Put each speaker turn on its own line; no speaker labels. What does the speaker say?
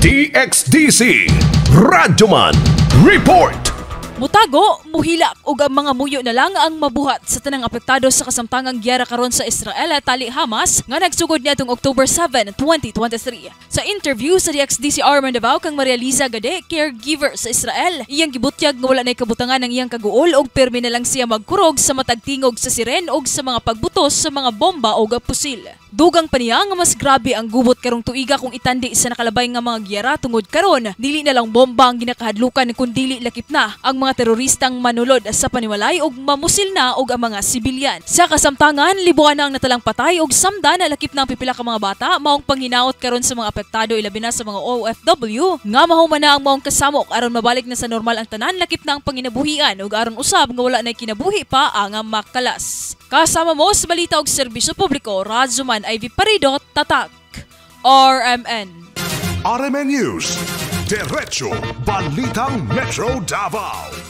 DXDC Radyoman Report.
Mutago, muhilak ug ang mga muyo na lang ang mabuhat sa tanang apektado sa kasamtangang giyera karon sa Israel tali Hamas nga nagsugod niadtong October 7, 2023. Sa interview sa DXDC Davao kang Maria Liza Gade, caregiver sa Israel, iyang gibutyag nga wala nay kabutangan ang iyang kaguol ug pirmi na lang siya magkurog sa matag tingog sa siren ug sa mga pagbutos sa mga bomba ug pusil. Dugang pa niya nga mas grabe ang gubot karong tuiga kung itandi sa nakalabay nga mga giyera tungod karon dili na lang bomba ang ginakahadlukan kun dili lakip na ang mga teroristang manulod sa panimalay ug mamusil na og ang mga sibilyan. Sa kasamtangan, libuan na ang natalang patay ug samdan na lakip na ang pipila ka mga bata, maong panghinaot karon sa mga apektado, ilabi na sa mga OFW, nga mahuman na ang maong kasamok aron mabalik na sa normal ang tanan, lakip na ang panginabuhian, ug aron usab nga wala na kinabuhi pa ang makalas. Kasama mo sa balita og serbisyo publiko, Radyoman Ivy Parido, Tatak, RMN.
RMN News. Diretso Balitang Metro Davao.